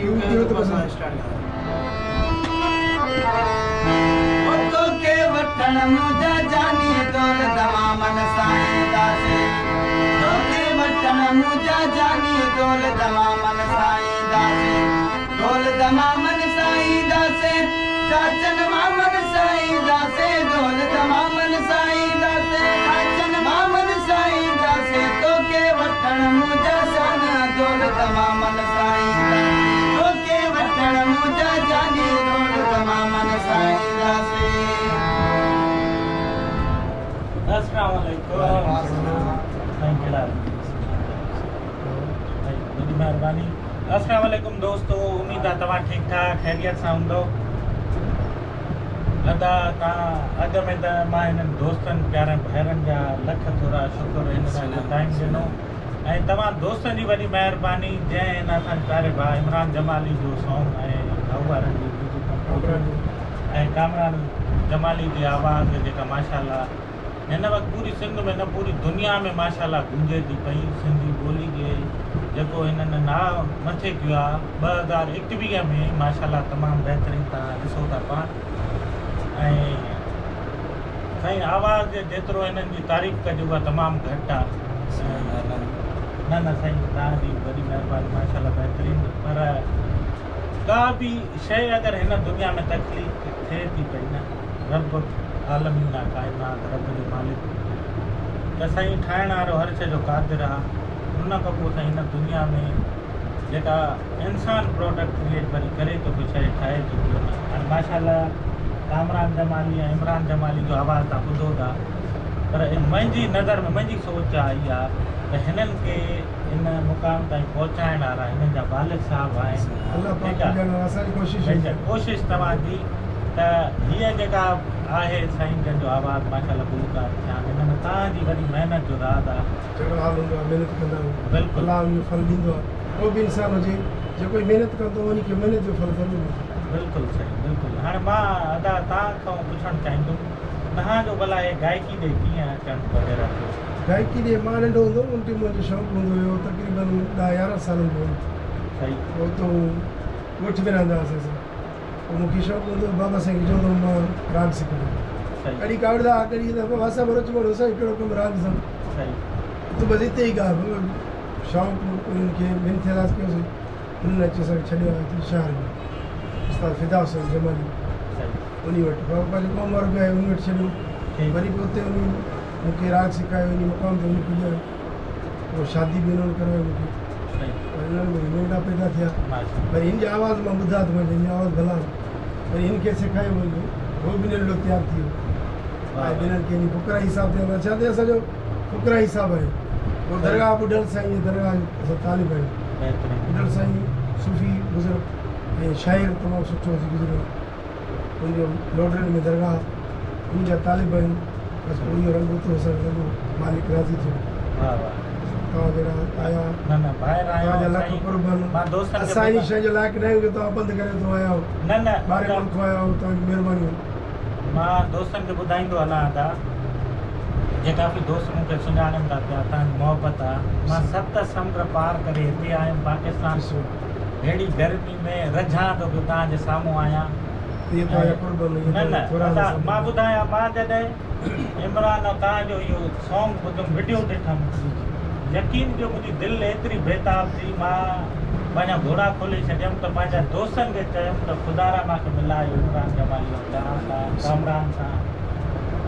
ڪيو ته بس اسٽارٽ ڪيو. او توکي وٺڻ منهنجا جاني دول دمامن سان اينداسين توکي وٺڻ منهنجا جاني دول دمامن سان اينداسين دول دمامن سان اينداسين چاچن مامن سان اينداسين دول دمامن سان اينداسين چاچن مامن سان اينداسين توکي وٺڻ منهنجا سانا دول دمامن سان اينداسين توکي وٺڻ منهنجا جاني دول دمامن سان اينداسين. السلام عليڪم سائين ڪهڙا حال سائين وڏي مهرباني. السلام عليڪم دوستو اميد آ توهان ٺيڪ ٺاڪ خيريت سان هوندو. ادا تان اڳ ۾ ته مان هنن دوستن پيارن ڀائرن جا لک ٿورا شڪر هن اسان کي ٽائيم ڏنو ۽ توهان دوستن جي وڏي مهرباني جنهن هن اسان جي پياري ڀاء عمران جمالي جو سونگ ۽ گهو وارن جي ميوزڪ ڪمپوزنگ ۽ ڪامران جمالي جي آواز جيڪا ماشاءالله هن وقت پوري سنڌ ۾ نه پوري دنيا ۾ ماشاءالله گونجي ٿي پئي سنڌي ٻولي کي جيڪو هنن ناء مٿي ڪيو آ 2021 ۾ ماشاءالله تمام بهترين توهان ڏسو ٿا پاڻ ۽ سائين آواز جي جيترو هنن جي تعريف ڪجي اها تمام گهٽ آ نه نه سائين توهان جي وڏي مهرباني ماشاءالله بهترين پر ڪا به شيء اگر هن دنيا ۾ تخليق ٿئي ٿي پئي نه رب عالمين آ ڪائنات رب جو مالڪ ته سائين ٺاهڻ وارو هر شيء جو قادر آ ان کان پوء سائين هن دنيا ۾ جيڪا انسان پراڊڪٽ ڪريئيٽ وري ڪري ٿو پيو شيء ٺاهي ٿو پيو نه هاڻي ماشاءالله ڪامران جمالي ۽ عمران جمالي جو آواز تان ٻڌو ٿا پر منهنجي نظر ۾ منهنجي سوچ آ اها ته هنن کي ان مقام تائين پهچائڻ وارا هنن جا والد صاحب آهن الله پاڪ ٺيڪ آ پڄائڻ وارا اسان جي ڪوشش هئي. بيشڪ ڪوشش توهان جي ته هيء جيڪا آهي سائين جن جو آواز ماشاءالله گلوڪار ٿيا آهن ان ۾ توهان جي وڏي محنت جو راز آ. جهڙو حال هوندو آهي محنت ڪندا آهيون بلڪل. الله ان جو ڦل ڏيندو آهي ڪو به انسان هجي جيڪو محنت ڪندو ان کي محنت جو ڦل ضرور ملندو. بلڪل سائين بلڪل هاڻي مان ادا توهان کان پڇڻ چاهيندم توهان جو ڀلا هي گائڪي ڏي ڪيئن اچڻ وغيره ٿيو. گائڪي ڏي مان ننڍو هوندو هوم ان ٽيم منهنجو شوق هوندو هيو تقريبن ڏهه يارهن سالن جو هوم صحيح. پوء اتو ڳوٺ ۾ رهندا هئاسين اسان پوء مون کي شوق هوندو هو بابا سائين کي چوندو هوم مان راڳ سکندم صحيح. ڪڏهن ڪاوڙدا ها ڪڏهن چوندا بابا اسان ڀروچ مڙو سائين ڪهڙو ڪم راڳ سان صحيح. تون بس اتي ئي ڳاء شوق انهن کي منٿ ايلاز ڪيوسين انهن اچي اسان کي ڇڏيو آهي هتي شهر ۾ استاد فدا حسين جمالي صحيح. انهي وٽ بابا پنهنجو قوم وارو به آهي انهي وٽ ڇڏيو وري به اتي انهي مون کي راڳ سکايو انهي مقام تي انهي پڄايو پوء شادي به انهن ڪرايو مون کي وري انهن ۾ ننڍا پيدا ٿيا وري هن جا آواز مان ٻڌا ته مان هن جو آواز ڀلا وري هن کي سکايو وڃي هو به ننڍڙو تيار ٿي ويو ۽ ٻنهن کي فقرائي حساب تي ڇا ته اسان جو فقرائي حساب آهي پوء درگاهه ٻڍل سائين جي درگاهه جو اسان طالب آهيون ٻڍل سائين صوفي بزرگ ۽ شاعر تمام سٺو ٿي گذريو ان جو لوڊرن ۾ درگاهه ان جا طالب آهيون بس پوء اهو رنگ اتو اسان کي لڳو مالڪ راضي ٿيو. واھ واھ. توهان جهڙا آيا. نه نه ڀائر آهيون توهان جا لک قرب آهن. مان دوستن کي اسان انهي شيء جي لائق نه آهيون جو توهان پنڌ ڪري اتو آيا آهيو. نه نه ٻاهرين ملڪ کان آيا آهيو توهان جون مهربانيون. مان دوستن کي ٻڌائيندو هلان ادا جي ڪافي دوست مون کي سڃاڻن ٿا پيا توهان جي محبت آ مان ست سمنڊ پار ڪري هتي آيم پاڪستان ههڙي گرمي ۾ رجهان ٿو پيو توهان جي سامهون آهيان. اهي توهان جا قرب آهن اهي نه نه ٿورا ادا آهن. مان ٻڌايان مان جڏهن عمران ۽ توهان جو اهو سانگ ٻڌم وڊيو ڏٺم يقين ڪيو منهنجي دل ايتري بيتاب ٿي مان پنهنجا گهوڙا کولي ڇڏيم ته پنهنجا دوستن کي چيم ته خدارا مان کي ملايو عمران جمالي ۽ توهان سان ڪامران سان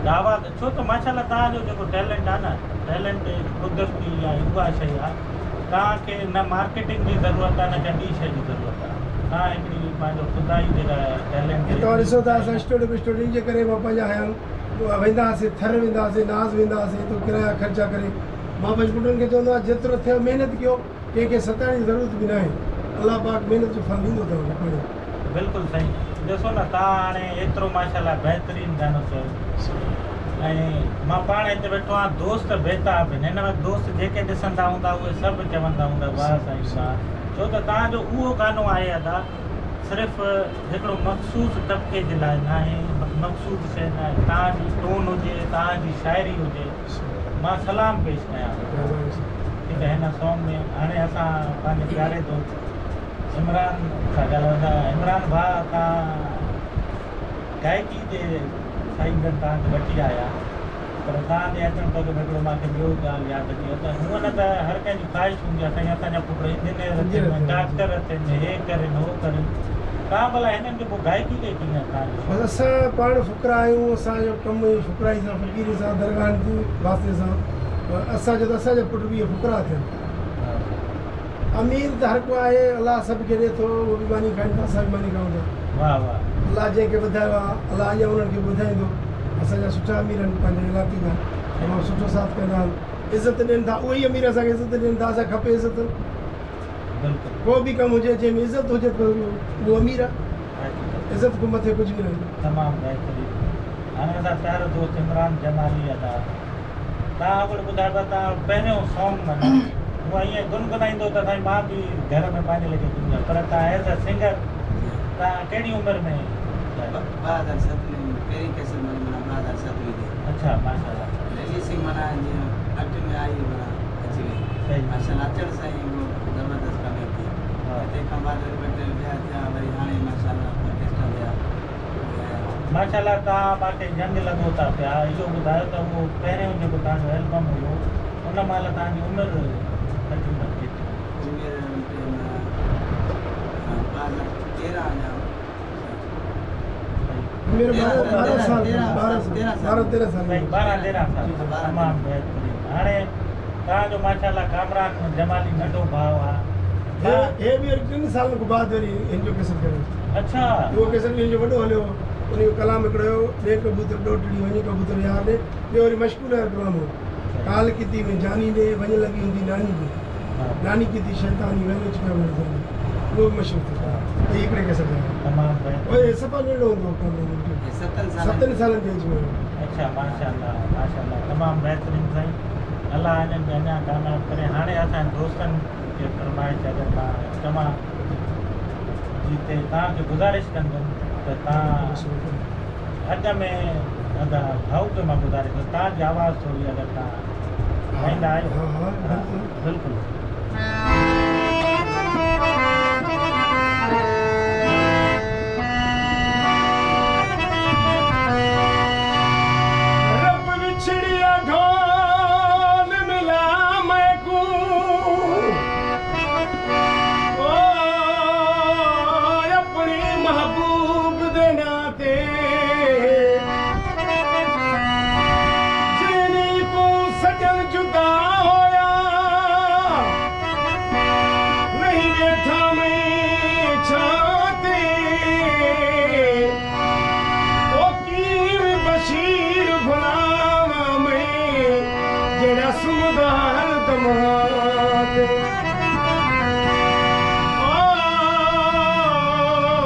دعوت ڇو ته ماشاءالله توهان جو جيڪو ٽيلنٽ آهي نه ٽيلنٽ قدرتي آهي اها شيء آهي توهان کي نه مارڪيٽنگ جي ضرورت آهي نه ڪنهن ٻي شيء جي ضرورت آهي. توهان هڪڙي پنهنجو خدائي جيڪا ٽيلنٽ هي توهان ڏسو ٿا اسان اسٽوڊيو بسٽوڊيو ان جي ڪري مان پنهنجا خيال ويندا هئاسين ٿر ويندا هئاسين ناز ويندا هئاسين هتو ڪرايا خرچا ڪري مان پنهنجي پٽن کي چوندو آهيان جيترو ٿئي محنت ڪيو ڪنهن کي ستائڻ جي ضرورت به ناهي الله پاڪ محنت جو ڦل ڏيندو توهان کي پاڻهي. بلڪل سائين ڏسو نه توهان هاڻي ايترو ماشاءالله بهترين گانو چيو ۽ مان پاڻ هتي ويٺو آهيان دوست بيتاب آهن هن وقت دوست جيڪي ڏسندا هوندا اهي سڀ چوندا هوندا واه سائين واه ڇو ته توهان جو اهو گانو آهي ادا صرف هڪڙو مخصوص طبقي جي لاء ناهي مخصوص شيء ناهي توهان جي ٽون هجي توهان جي شاعري هجي مان سلام پيش ڪيان ٿو ٺيڪ آهي هن سونگ ۾ هاڻي اسان پنهنجي پياري دوست عمران سان ڳالهايون ٿا. عمران ڀاء توهان گائڪي تي سائين جن توهان کي وٺي آيا پر توهان جي اچڻ کان اڳ ۾ هڪڙو مان کي ٻيو ڳالهه ياد اچي ويو ته هونء نه ته هر ڪنهن جي خواهش هوندي آهي سائين اسان جا پٽ انجنيئر ٿين ڊاڪٽر ٿين هي ڪرين هو ڪرين توهان ڀلا هنن کي پوء گائڪي تي ڪيئن توهان جو بس اسان پاڻ فقرا آهيون اسان جو ڪم ئي فقرائي سان فقيري سان درگاهن جي واسطي سان پر اسان جو ته اسان جا پٽ به اهي فقرا ٿين. امير ته هر ڪو آهي الله سڀ کي ڏي ٿو اهو به ماني کائن ٿا اسان به ماني کائون ٿا واه واه. الله جنهن کي وڌايو آهي الله اڃا انهن کي به وڌائيندو اسان جا سٺا امير آهن پنهنجي علائقي جا تمام سٺو ساٿ ڪندا آهن عزت ڏين ٿا اهي ئي امير اسان کي عزت ڏين ٿا اسان کي کپي عزت بلڪل. ڪو به ڪم هجي جنهن ۾ عزت هجي ته اهو امير آهي عزت کان مٿي ڪجهه به ناهي. تمام بهترين هاڻي اسان پيارو دوست عمران جمالي ادا توهان اڳڙ ٻڌايو پيا توهان پهريون سونگ معنيٰ هونء ائين گنگنائيندو ته سائين مان به گهر ۾ پنهنجي ليکي گنگنايان پر توهان ايز اي سنگر توهان ڪهڙي عمر ۾ ڳايو؟ 2007 ۾ پهرين ڪيسٽ معني معنيٰ 2007 ۾ ٿي. اڇا ماشاءالله. رليزنگ معنيٰ جيئن 8 ۾ آئي معنيٰ اچي وئي. صحيح. ماشاءالله اچڻ سان ئي اهو زبردست ڪامياب ٿي. تنهن کان بعد وري ٻه ٽي ٻيا ٿيا وري هاڻي ماشاءالله ٻه ڪيسٽا ٻيا. ماشاءالله توهان مانکي ينگ لڳو ٿا پيا اهو ٻڌايو ته اهو پهريون جيڪو توهان جو البم هيو ان مهل توهان جي عمر تقريبن ڪيتري هئي؟ عمر 12 سال 12 13 سال 12 13 سال تمام بهترين هاڻي توهان جو ماشاءالله ڪامران جمالي ننڍو ڀاء آ هي به وري ٽن سالن کان بعد وري هن جو ڪيسٽ ڪريو. اڇا. اهو ڪيسٽ به هن جو وڏو هليو. ان جو ڪلام هڪڙو هيو، ڏي ڪبوتر ڏوهٽڙي وڃ ڪبوتر يار ڏي. ٻيو وري مشڪور وارو ڪلام هو، ڪال ڪيتي ۾ جاني ڏي، وڃ لڳي هوندي ناني ڏي. ناني ڪيتي شيطاني، ويلو چڪا ويڙ جاني. اهو به مشهور ٿيو. هي هڪڙي ڪيسٽ جا هئا. تمام بهترين. اهي صفا ننڍڙو هوندو هو ڪامران منٽو. ستن سالن جي ايج ۾ هيو. اڇا ماشاءالله ماشاءالله تمام بهترين سائين الله هنن کي اڃا ڪامياب ڪري هاڻي اسان جي دوستن کي فرمائش اگر مان چوان جي تي توهان کي گذارش ڪندم ته توهان اڳ ۾ ادا ڀائو کي مان گذارش ڪندم توهان جي آواز ٿوري اگر توهان ڳائيندا آهيو ها بلڪل. رب وڇڙيا ڍول ملا ميڪون او اپڻي محبوب the ناں تے جنهن کون سڄڻ جدا ہويا نہیں ويٺا مين ڇان تي او ڪيوين بشير ڀلاواں مين جهڙا سمهدا هر دم هان تي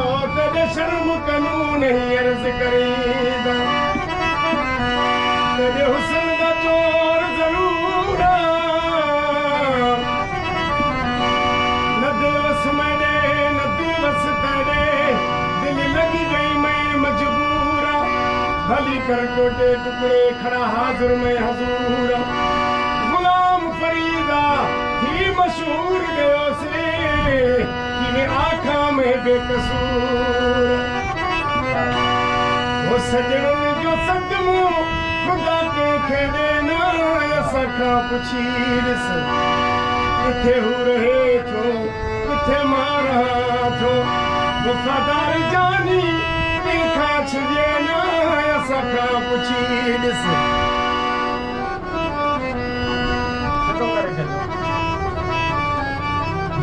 او تيڏي شرم ڪنون نہیں عرض ڪريندا تيڏي حسن دا چور ضرور آ نه دل وس ميڏي نه دل وس تيڏي دل لڳي گئي مين مجبور آ ڀلي ڪر ٽوٽي ٽڪڙي کڙا حاضر مين حضور آ غلام فريد آ ٿي مشهور گيو سي ڪيوين آکان مين بي قصور آ هو سڄڻن جو صدمو خدا ڪنهن کي ڏي نه اسان کان پڇي ڏس ڪٿي هو رهي ٿو ڪٿي مان رهان ٿو وفادار جاني ڪنهن کان ڇڄي نه اسان کان پڇي ڏس. ڇٽو ڪري ڇڏيو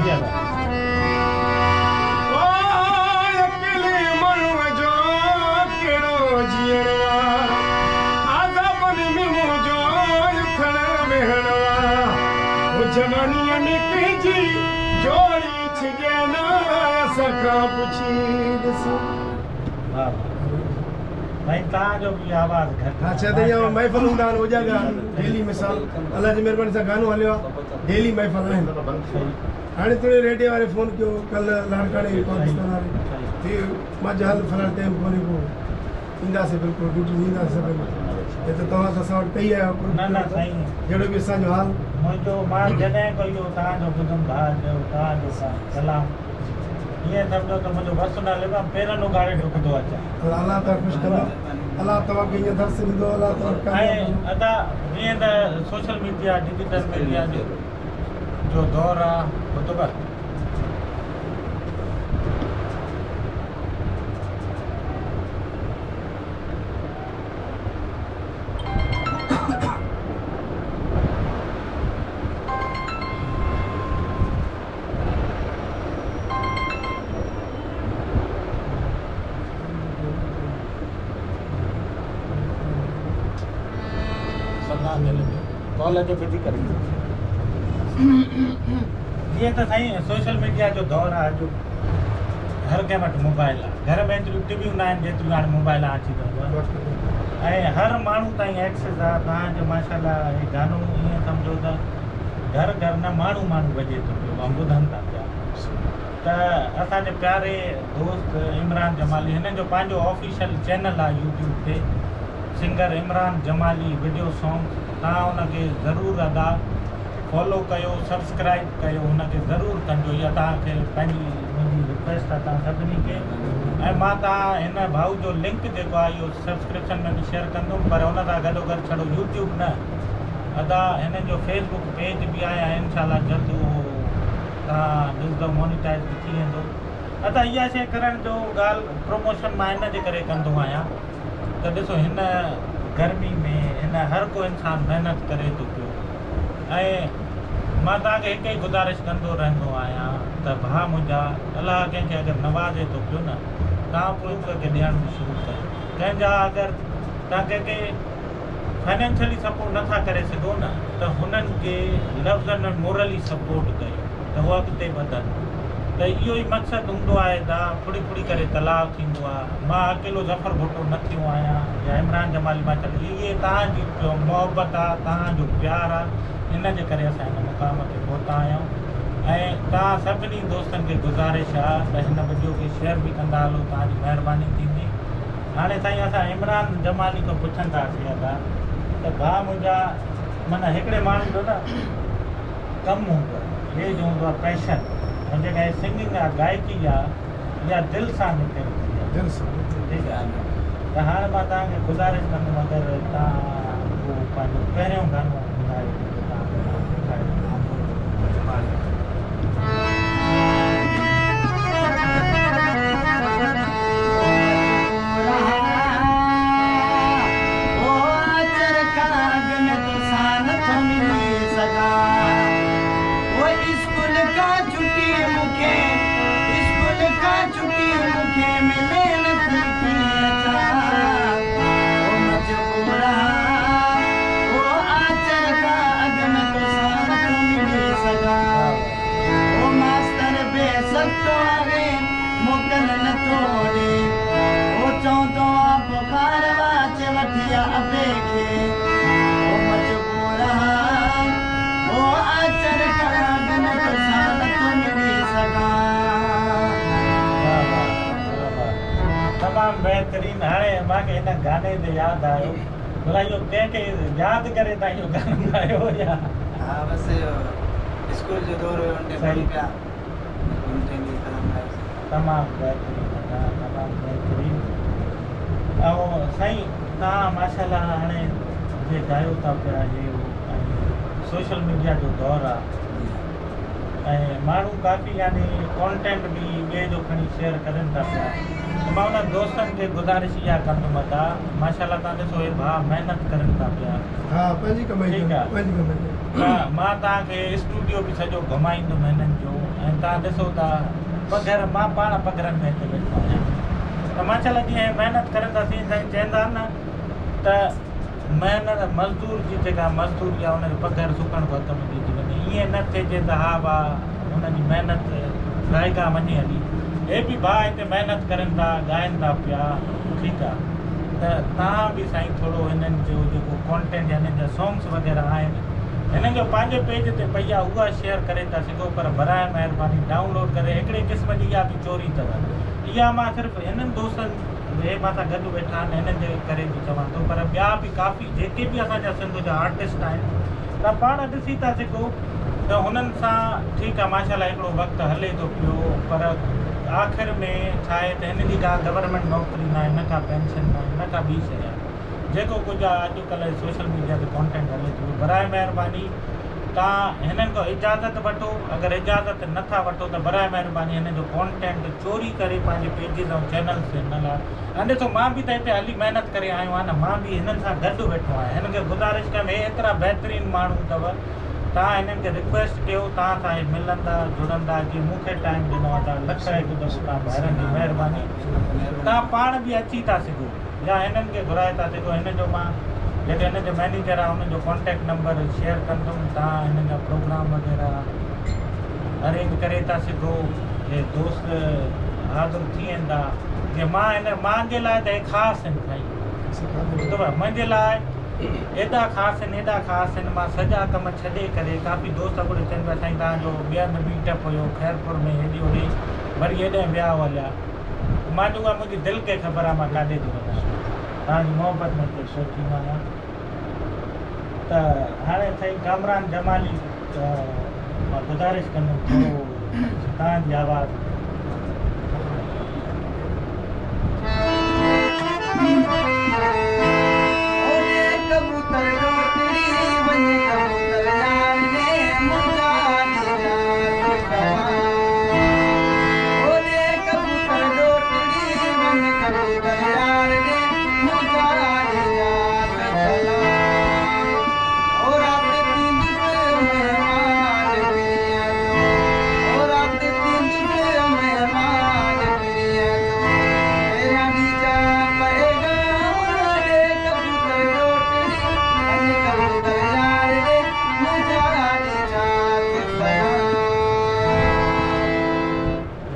جي ادا. او اڪيلي ماڻهوء جو ڪهڙو جيئڻ آ عذابن ۾ منهنجو اٿڻ ويهڻ آ هو جوانيء ۾ ڪنهن جي جوڙي ڇڄي نه اسان کان پڇي ڏس. واھ واھ سائين توهان جو به آواز گهٽ ها ڇا ته اها محفل هوندا آهن اوجاڳا ڊيلي مثال الله جي مهرباني سان گانو هليو آهي ڊيلي محفل آهن هاڻي توڙي ريڊيو واري فون ڪيو ڪلهه لاڙڪاڻي پاڪستان واري ٿي مان چيو هل فلاڻي ٽائيم ڪونهي ڪو اينداسي بلڪل ڊيوٽي اينداسي سڀ هي ته توهان ته اسان وٽ ڪئي آيا نه نه سائين جهڙو به اسان جو حال منهنجو مان جڏهن به اهو توهان جو ٻڌم ڀاء جو توهان جو ڪلام ائين سمجهو ته منهنجو وس نه هلي مان پيرن اگهاڙي ڊڪندو اچان. الله توهان خوش ڪندو الله توهان کي ائين درس ڏيندو الله توهان کي ۽ ڪامياب ڪندو. ادا جيئن ته سوشل ميڊيا ڊجيٽل ميڊيا جو دور آ ٻڌو به. جيئن ته سائين سوشل ميڊيا جو دور آهي اڄ هر ڪنهن وٽ موبائل آهي گهر ۾ ايتريون ٽي ويون نه آهن جيتريون هاڻي موبائل اچي ويون ۽ هر ماڻهو تائين ايڪسيس آهي توهان جو ماشاء الله هي گانو ائين سمجهو ته گهر گهر نه ماڻهو ماڻهو وڄي ٿو پيو ۽ ٻڌن ٿا پيا ته اسان جي پياري دوست عمران جمالي هنن جو پنهنجو آفيشل چينل آهي يوٽيوب تي singer Imran Jamali video songs توهان ان کي ضرور ادا فالو ڪيو سبسڪرائب ڪيو ان کي ضرور ڪنجو اها توهان کي پنهنجي منهنجي رڪويسٽ آهي توهان سڀني کي ۽ مان توهان هن ڀائو جو لنڪ جيڪو آهي اهو سبسڪرپشن ۾ به شيئر ڪندم پر ان سان گڏو گڏ ڇڙو يوٽيوب نه ادا هنن جو فيس بڪ پيج به آهي ۽ انشاء الله جلد اهو توهان ڏسندو مونيٽائز به ٿي ويندو ادا اها شي ڪرڻ جو ڳالهه پروموشن مان ان جي ڪري ڪندو آهيان ته ڏسو هن گرمي ۾ هن هر ڪو انسان محنت ڪري ٿو پيو ۽ مان توهان کي هڪ ئي گذارش ڪندو رهندو آهيان ته ڀاء منهنجا الله ڪنهن کي اگر نوازي ٿو پيو نه توهان پوء کي ڏيڻ به شروع ڪيو ڪنهن جا اگر توهان ڪنهن کي فنانشلي سپورٽ نه ٿا ڪري سگهو نه ته هنن کي لفظن ۾ مورلي سپورٽ ڪيو ته هو اڳتي وڌن ته اهو ئي مقصد هوندو آهي ته ڦڙي ڦڙي ڪري تلاء ٿيندو آهي مان اڪيلو ظفر ڀٽو نه ٿيو آهيان يا عمران جمالي مان چل اهي توهان جي محبت آهي توهان جو پيار آهي ان جي ڪري اسان هن مقام تي پهتا آهيون ۽ توهان سڀني دوستن کي گذارش آهي ته هن وڊيو کي شيئر به ڪندا هلو توهان جي مهرباني ٿيندي. هاڻي سائين اسان عمران جمالي کان پڇنداسين ادا ته ڀاء منهنجا معنيٰ هڪڙي ماڻهو جو نه ڪم هوندو آهي هي جو هوندو آهي پيشن ۽ جيڪا هي سنگنگ آهي گائڪي آهي اها دل سان نڪرندي آهي دل سان ٺيڪ آهي ته هاڻي مان توهان کي گذارش ڪندم اگر توهان ڪو پنهنجو پهريون گانو ٻڌايو جيڪو توهان ٺاهيو. او ماستر بي سختو آهي موڪل نٿو ڏي او چوندو آ بخار واچ وٺي آ ابي کي او مجبور آ او آچر کان اڳ ۾ توسان نٿو ملي سگهان. واه واه واه واه تمام بهترين هاڻي مان کي هن گاني تي ياد آيو ڀلا اهو ڪنهن کي ياد ڪري تان اهو گانو ڳايو يا. ها بس اسڪول جو دور هيو ان ٽائيم پڙهون پيا ان ٽائيم اهو ڪلام ڳايوسين. تمام بهترين ادا تمام بهترين ۽ سائين توهان ماشاءالله هاڻي جي ڳايو ٿا پيا هي هو ۽ سوشل ميڊيا جو دور آ ۽ ماڻهو ڪافي يعني ڪانٽينٽ به ٻئي جو کڻي شيئر ڪرن ٿا پيا ته مان انهن دوستن کي گذارش اها ڪندم ادا ماشاءالله توهان ڏسو هي ڀاء محنت ڪرن ٿا پيا. ها پنهنجي ڪمائي ٺيڪ آ پنهنجي ڪمائي ته مان توهان کي اسٽوڊيو به سڄو گهمائيندم هنن جو ۽ توهان ڏسو ته پگهر مان پاڻ پگهرن ۾ هتي ويٺو آهيان ته ماشاءالله جيئن هي محنت ڪرن ٿا تيئن سائين چوندا آهن نه ته محنت مزدور جي جيڪا مزدوري آهي ان جو پگهر سڪڻ کان هٿ ۾ پئجي وڃي ائين نه ٿئجي ته ها ڀاء هن جي محنت رائگان وڃي هلي هي به ڀاء هتي محنت ڪرن ٿا ڳائن ٿا پيا ٺيڪ آ ته توهان به سائين ٿورو هنن جو جيڪو ڪانٽينٽ يا هنن جا سانگس وغيره آهن هنن جو پنهنجي پيج تي پئي آ اها شيئر ڪري ٿا سگهو پر براء مهرباني ڊائونلوڊ ڪري هڪڙي قسم جي اها به چوري اٿو اها مان صرف هنن دوستن هي مان سان گڏ ويٺا آهن هنن جي ڪري به چوان ٿو پر ٻيا به ڪافي جيڪي به اسان جا سنڌ جا آرٽسٽ آهن ته پاڻ ڏسي ٿا سگهو ته هنن سان ٺيڪ آ ماشاءالله هڪڙو وقت هلي ٿو پيو پر آخر ۾ ڇا آهي ته هن جي ڪا گورنمينٽ نوڪري ناهي نه ڪا پينشن ناهي نه ڪا ٻي شيء آهي جيڪو ڪجهه آهي اڄ ڪلهه سوشل ميڊيا تي ڪانٽينٽ هلي ٿو پيو برائي مهرباني توهان هنن کان اجازت وٺو اگر اجازت نه ٿا وٺو ته برائي مهرباني هن جو ڪانٽينٽ چوري ڪري پنهنجي پيجز ۽ چينلز تي نه لاهيو ۽ ڏسو مان به ته هتي هلي محنت ڪري آيو آهيان نه مان به هنن سان گڏ ويٺو آهيان هنن کي گذارش ڪيم هي ايترا بهترين ماڻهو اٿو توهان هنن کي رڪويسٽ ڪيو توهان سان هي ملندا جڙندا جي مون کي ٽائيم ڏنو آهي ته لک هڪ دفعو توهان ڀائرن جي مهرباني توهان پاڻ به اچي ٿا سگهو يا هنن کي گهرائي ٿا سگهو هن جو مان جيڪي هن جو مئنيجر آهي انهن جو ڪانٽيڪٽ نمبر شيئر ڪندم توهان هنن جا پروگرام وغيره ارينج ڪري ٿا سگهو هي دوست حاضر ٿي ويندا جي مان هن مانجي لاء ته هي خاص آهن سائين ٻڌو منهنجي لاء ايڏا خاص آهن ايڏا خاص آهن مان سڄا ڪم ڇڏي ڪري ڪافي دوست اڳڙي چون پيا سائين توهان جو ٻئي هنڌ ميٽ اپ هيو خيرپور ۾ هيڏي هوڏي وري هيڏانهن ويا هليا مان چيو اها منهنجي دل کي خبر آهي مان ڪاڏي ٿو وڃان. توهان جي محبت ۾ هتي سوچيندو آهيان ته هاڻي سائين ڪامران جمالي مان گذارش ڪندم ٿورو توهان جي آواز ۾. اوڏي ڪبوتر ڏوٽڙي وڃ ڪبوتر يار ڏي منهنجا ڏيجاس سلام. اوڏي ڪبوتر ڏوٽڙي وڃ ڪبوتر يار ڏي منهنجا ڏيجاس سلام. او رات ٿيندس مهمان پرينء جو او رات ٿيندس مهمان پرينء جو پهريان ڏيجان پيغام ڏي ڪبوتر ڏوٽڙي وڃ ڪبوتر يار ڏي منهنجا ڏيجاس سلام.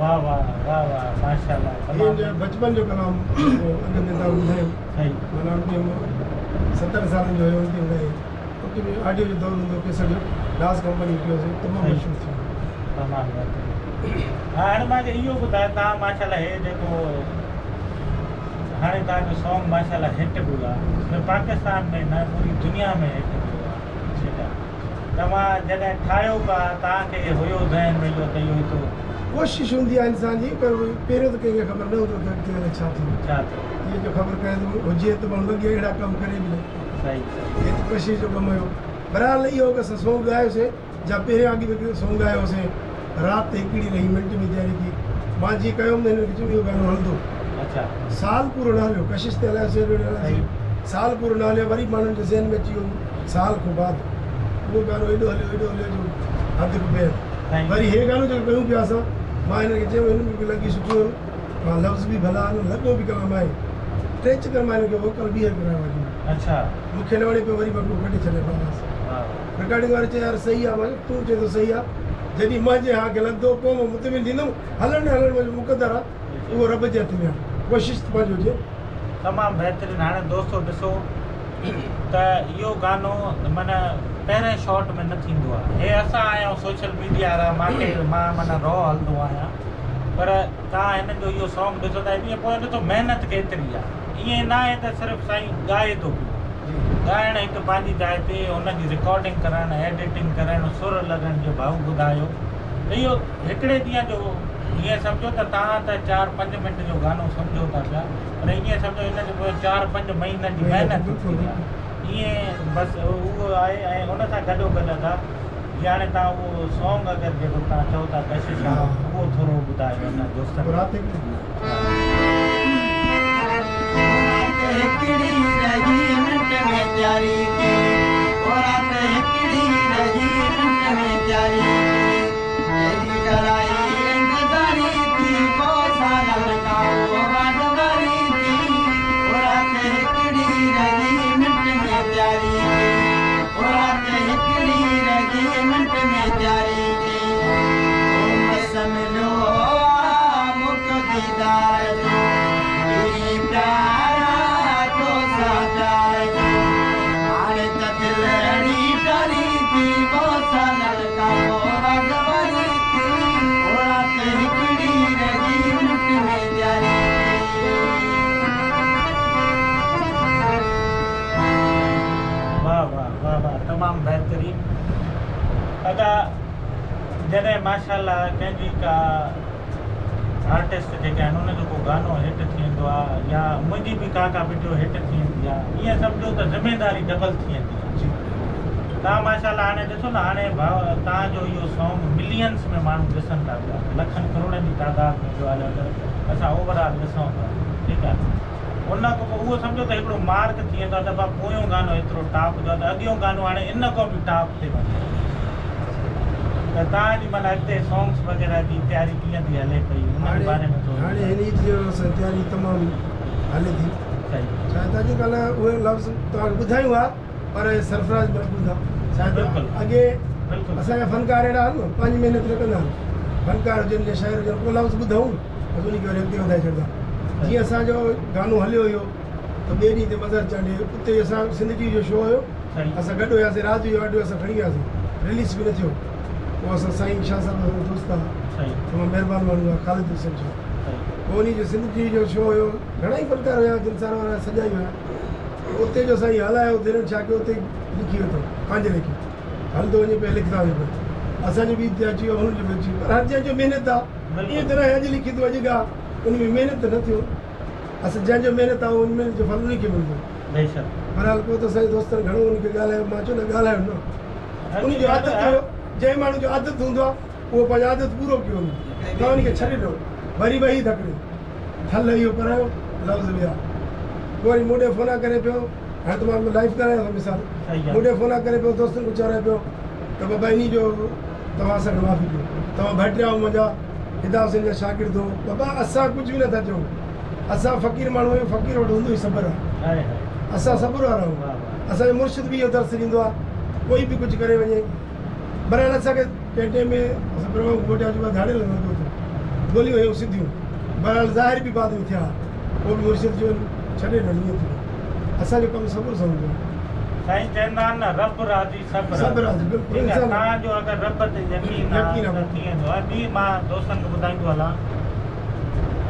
واه واه واه واه ماشاءالله هي تمام منهنجو بچپن جو ڪلام هو اڳ ۾ توهان ٻڌايو صحيح معنيٰ ان ٽيم 70 سالن جو هيو ان ٽيم ڳايو ان ٽيم آڊيو جو دور هوندو ڪيسٽ جو ناز ڪمپني ڪيوسين تمام صحيح مشهور ٿي ويو. تمام بهترين ها هاڻي مان کي اهو ٻڌايو توهان ماشاءالله هي جيڪو هاڻي توهان جو سانگ ماشاءالله هٽ به آ صرف پاڪستان ۾ نه پوري دنيا ۾ هٽ به آ ٺيڪ آ توهان جڏهن ٺاهيو پيا توهان کي هيو ذهن ۾ اهو ته اهو ايترو. ڪوشش هوندي آهي انسان جي پر پهريون ته ڪنهن کي خبر نه هوندو ته اڳتي هلي ڇا ٿيندو. ڇا ٿيندو. اهو جو خبر ڪنهن ته هجي ته ماڻهو اڳي اهڙا ڪم ڪري به نه. صحيح صحيح. هي ته ڪوشش جو ڪم هيو. بهرحال اهو هڪ اسان سونگ ڳايوسين جا پهريان اڳ ۾ سونگ ڳايو هوسين رات هڪڙي رهي منٽ ۾ تياري ٿي مان جيئن ڪيم ته هنن کي چيم اهو گانو هلندو. اڇا. سال پورو نه هليو ڪشش تي هلايوسين هيڏو هوڏي هلايوسين سال پورو نه هليو وري ماڻهن جي ذهن ۾ اچي ويو سال کان بعد اهو گانو ايڏو هليو ايڏو هليو جو حد کان بيحد وري هي گانو جيڪو ڪيون پيا اسان مان هنن کي چيو هن ۾ به لڳي سٺيون آهن مان لفظ به ڀلا آهن لڳو به ڪلام آهي ٽي چڪر مان هن کي ووڪل ٻيهر ڪرايو آهي اڇا مون کي نه وڻي پيو وري مان ٻيو ڪڍي ڇڏيو آواز رڪارڊنگ واري چيو يار صحيح آهي مان چيو تون چئين ٿو صحيح آهي جڏهن منهنجي ها کي لڳندو پوء مان مطمئن ٿيندم هلڻ نه هلڻ منهنجو مقدر آهي اهو رب جي هٿ ۾ آهي ڪوشش ته پنهنجو هجي. تمام بهترين هاڻي دوستو ڏسو ته اهو گانو معنيٰ پهرين شاٽ ۾ نه ٿيندو آهي هي اسان آهيون سوشل ميڊيا وارا مان کي مان معنيٰ رو هلندو آهيان پر توهان هنن جو اهو سانگ ڏسو ٿا انهي پويان ڏسو محنت ڪيتري آهي ائين نه آهي ته صرف سائين ڳائي ٿو پيو ڳائڻ هڪ پنهنجي جاء تي ان جي رڪارڊنگ ڪرڻ ايڊيٽنگ ڪرڻ سر لڳڻ جو ڀائو ٻڌايو ته اهو هڪڙي ڏينهن جو ائين سمجهو ته توهان ته چار پنج منٽ جو گانو سمجهو ٿا پيا پر ائين سمجهو ان جي پويان چار پنج مهينن جي محنت ٿي آهي ائين بس اهو آهي ۽ ان سان گڏو گڏ ادا جي هاڻي توهان اهو سونگ اگر جيڪو توهان چئو ٿا ڪشش وارو اهو ٿورو ٻڌايو اسان دوستن کي. رات هڪڙي رهي منٽ ۾ تياري ٿي او رات هڪڙي رهي منٽ ۾ تياري ٿي ايڏي ڪرائي انتظاري ٿي ڪو سالن کان پوء واٽ واري ٿي او رات هڪڙي رهي منٽ ۾ تياري ٿي او رات هڪڙي رهي منٽ ۾ تياري ٿي او مس مليو آ موقعو ديدار جو پرين پيارا توسان پيار جو هاڻي ته دل اڙي ٽاري ٿي ڪو سالن کان پوء واڳ واري ٿي او رات هڪڙي رهي منٽ ۾ تياري ٿي. واه واه واه واه تمام بهترين ادا جڏهن ماشاءالله ڪنهن جي ڪا آرٽسٽ جيڪي آهن ان جو ڪو گانو هٽ ٿي ويندو آهي يا منهنجي به ڪا ڪا وڊيو هٽ ٿي ويندي آهي ائين سمجهو ته ذميداري ڊبل ٿي ويندي آهي. توهان ماشاءالله هاڻي ڏسو نه هاڻي ڀاء توهان جو اهو سانگ ملينس ۾ ماڻهو ڏسن ٿا پيا لکن ڪروڙن جي تعداد ۾ جو آهي اگر اسان اوور آل ڏسون ته ٺيڪ آهي ان کان پوء اهو سمجهو ته هڪڙو مارڪ ٿي ويندو آهي ته ڀاء پويون گانو ايترو ٽاپ جو آهي ته اڳيون گانو هاڻي ان کان به ٽاپ تي وڃي ته توهان جي معنيٰ اڳتي سانگس وغيره جي تياري ڪيئن ٿي هلي پئي ان جي باري ۾ ٿورو هاڻي هن عيد جي اسان تياري تمام هلي ٿي شايد اڄ ڪلهه اهي لفظ توهان کي ٻڌايون ها پر سرفراز محبوب آ شايد اڳي اسان جا فنڪار اهڙا آهن نه پنهنجي محنت نه ڪندا آهن فنڪار هجن يا شاعر هجن ڪو لفظ ٻڌائون بس ان کي وري اڳتي وڌائي ڇڏندا جيئن اسان جو گانو هليو هيو ته ٻئي ڏينهن تي مظهر چانڊيو اتي اسان سنڌ ٽي وي جو شو هيو اسان گڏ هياسين رات جو آڊيو اسان کڻي وياسين رليز به نه ٿيو پوء اسان سائين شاهه صاحب اسان جو دوست آ تمام مهربان ماڻهو آ خالد حسين شاهه پوء انهي جو سنڌ ٽي وي جو شو هيو گهڻا ئي فنڪار هيا جنسار وارا سڄا ئي هيا اتي جو سائين هلايو اتي هنن ڇا ڪيو اتي لکي ورتو پنهنجي ليکي هلندو وڃي پيو لکندا وڃن پيا اسان جو به اتي اچي ويو هنن جو به اچي ويو پر هر جنهن جو محنت آ ائين ته ناهي اڄ لکي تون اڄ ڳاء ان ۾ محنت ته نه ٿيو اصل جنهن جو محنت آ ان محنت جو ڦل ان کي ملندو. بيشڪ. بهرحال پوء ته اسان جي دوستن گهڻو ان کي ڳالهايو مان چيو نه ڳالهايو نه ان جو عادت هيو جنهن ماڻهو جو عادت هوندو آ اهو پنهنجو عادت پورو ڪيو وڃي توهان ان کي ڇڏي ڏيو وري وهي ڌڪڙي ٿل اهو پرايو لفظ ٻيا پوء وري مون ڏي فونا ڪري پيو هاڻي ته مان لائيو ڳالهايان ٿو مثال مون ڏي فونا ڪري پيو دوستن کي چورائي پيو ته بابا انهي جو توهان اسان کي معافي ڏيو توهان ڀائٽيا آهيو منهنجا فدا حسين جا شاگرد هو بابا اسان ڪجهه به نٿا چئون اسان فقير ماڻهو آهيون فقير وٽ هوندو ئي صبر آهي اسان صبر وارا آهيون اسان جو مرشد به اهو درس ڏيندو آهي ڪوئي به ڪجهه ڪري وڃي بهرحال اسان کي ڪنهن ٽيم ۾ اسان پروگرام گهوٽ آجو بعد ڌاڙيل لڳو ٿو گوليون هيون سڌيون بهرحال ظاهر به بعد ۾ ٿيا پوء به مرشد جو ڇڏي ڏنو ائين ٿي ويو اسان جو ڪم صبر سان هوندو آهي. سائين چوندا آهن نه رب راضي سڀ سڀ راضي بلڪل ٺيڪ آهي توهان جو اگر رب تي يقين آهي ته ٿي ويندو ۽ ٻي مان دوستن کي ٻڌائيندو هلان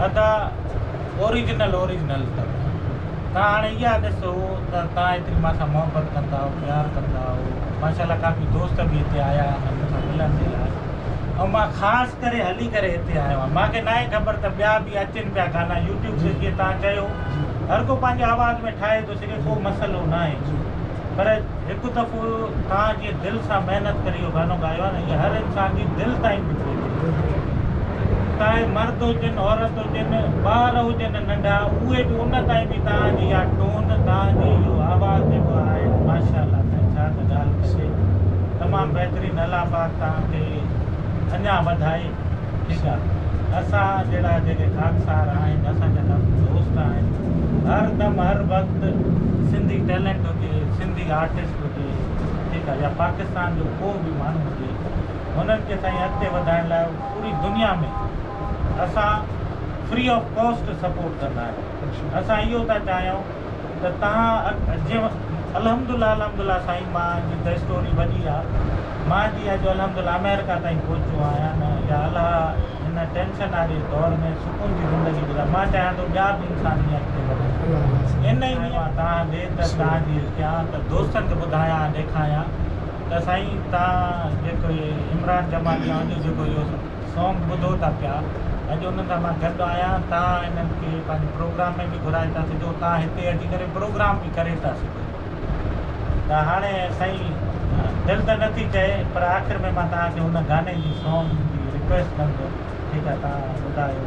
ادا اوريجنل اوريجنل اٿو توهان هاڻي اها ڏسو ته توهان ايتري مان سان محبت ڪندا آهيو پيار ڪندا آهيو ماشاءالله ڪافي دوست به هتي آيا آهن مون سان ملڻ جي لاء ۽ مان خاص ڪري هلي ڪري هتي آيو آهيان مان کي ناهي خبر ته ٻيا به اچن پيا گانا يوٽيوب تي جيئن توهان چيو هر ڪو پنهنجي آواز ۾ ٺاهي ٿو سگهي ڪو مسئلو ناهي پر هڪ دفعو توهان جيئن دل سان محنت ڪري اهو گانو ڳايو آهي نه اهي هر انسان جي دل تائين به پهچي چاهي مرد هجن عورت هجن ٻار هجن ننڍا اهي به ان تائين به توهان جي اها ٽون توهان جي اهو آواز جيڪو آهي ماشاءالله سائين ڇا ته ڳالهه ڪجي تمام بهترين الله پاڪ توهان کي اڃا وڌائي ٺيڪ آ اسان جهڙا جيڪي خاڪسار آهن اسان جا ڪافي دوست آهن هر دم هر وقت سنڌي ٽيلنٽ هجي سنڌي آرٽسٽ هجي ٺيڪ آ يا پاڪستان جو ڪو به ماڻهو هجي هنن کي سائين اڳتي وڌائڻ لاء پوري دنيا ۾ اسان فري آف ڪاسٽ سپورٽ ڪندا آهيون اسان اهو ٿا چاهيون ته توهان جيئن الحمدلله الحمدلله سائين مان جي ته اسٽوري وڏي آ مان جي اڄ الحمدلله آمريڪا تائين پهچو آهيان نه يا الله هن ٽينشن واري دور ۾ سڪون جي زندگي گذار مان چاهيان ٿو ٻيا به انسان ائين اڳتي وڌن ان ئي مان توهان ڏي ته توهان جي ڪيان ته دوستن کي ٻڌايان ڏيکايان ته سائين توهان جيڪو هي عمران جمالي اڄ جيڪو اهو سونگ ٻڌو ٿا پيا اڄ انهن سان مان گڏ آهيان توهان انهن کي پنهنجي پروگرام ۾ به گهرائي ٿا سگهو توهان هتي اچي ڪري پروگرام به ڪري ٿا سگهو ته هاڻي سائين دل ته نٿي چئي پر آخر ۾ مان توهان کي ان گاني جي سونگ جي رڪويسٽ ڪندس ٺيڪ آهي توهان ٻڌايو.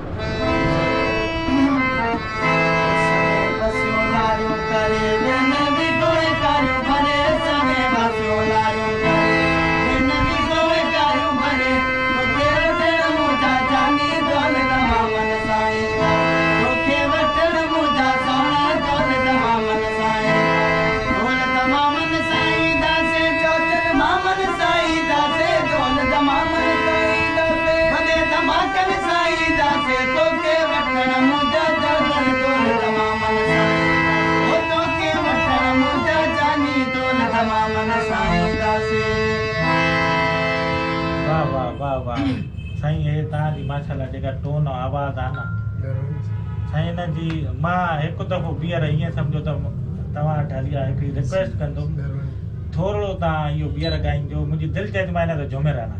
واه واه واه واه سائين هي توهان جي ماشاءالله جيڪا ٽون ۽ آواز آ نه سائين هن جي مان هڪ دفعو ٻيهر ائين سمجهو ته توهان وٽ هلي آيو هڪڙي رڪويسٽ ڪندم ٿورڙو توهان اهو ٻيهر ڳائينجو منهنجي دل چئي ٿي مان هن تي جهومي رهان.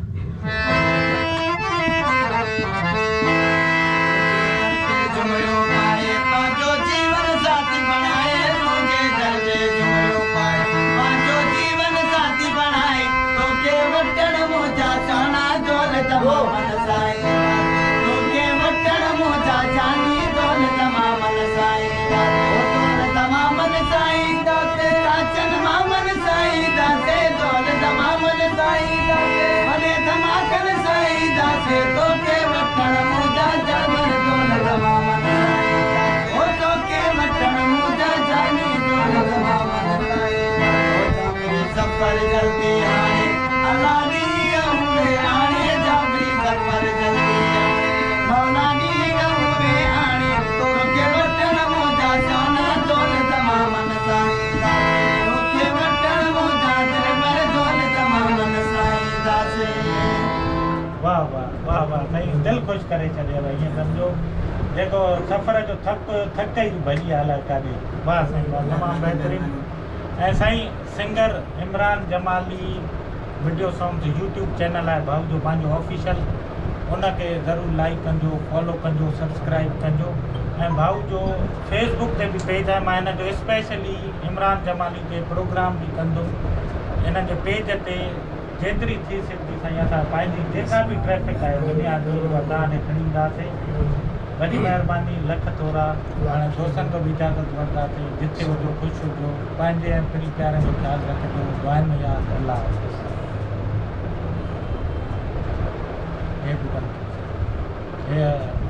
دل خوش ڪري ڇڏيو ائين سمجهو جيڪو سفر جو ٿڪ ٿڪ ئي ڀڄي الائي ڪاڏي. واھ سائين واھ تمام بهترين ۽ سائين singer Imran Jamali video songs YouTube channel آهي ڀائو جو پنهنجو آفيشل ان کي ضرور لائيڪ ڪنجو فالو ڪنجو سبسڪرائيب ڪنجو ۽ ڀائو جو فيس بڪ تي به پيج آهي مان هن جو اسپيشلي عمران جمالي تي پروگرام به ڪندم هن جي پيج تي جيتري ٿي سگهندي سائين اسان پنهنجي جيڪا به ٽريفڪ آهي دنيا جي اها توهان ڏي کڻي اينداسين وڏي مهرباني لک ٿورا هاڻي دوستن کان به اجازت وٺنداسين جتي هجو خوش هجو پنهنجي ۽ پرين پيارن جو خيال رکجو دعائن ۾ ياد الله حافظ هي به بند ٿي هي.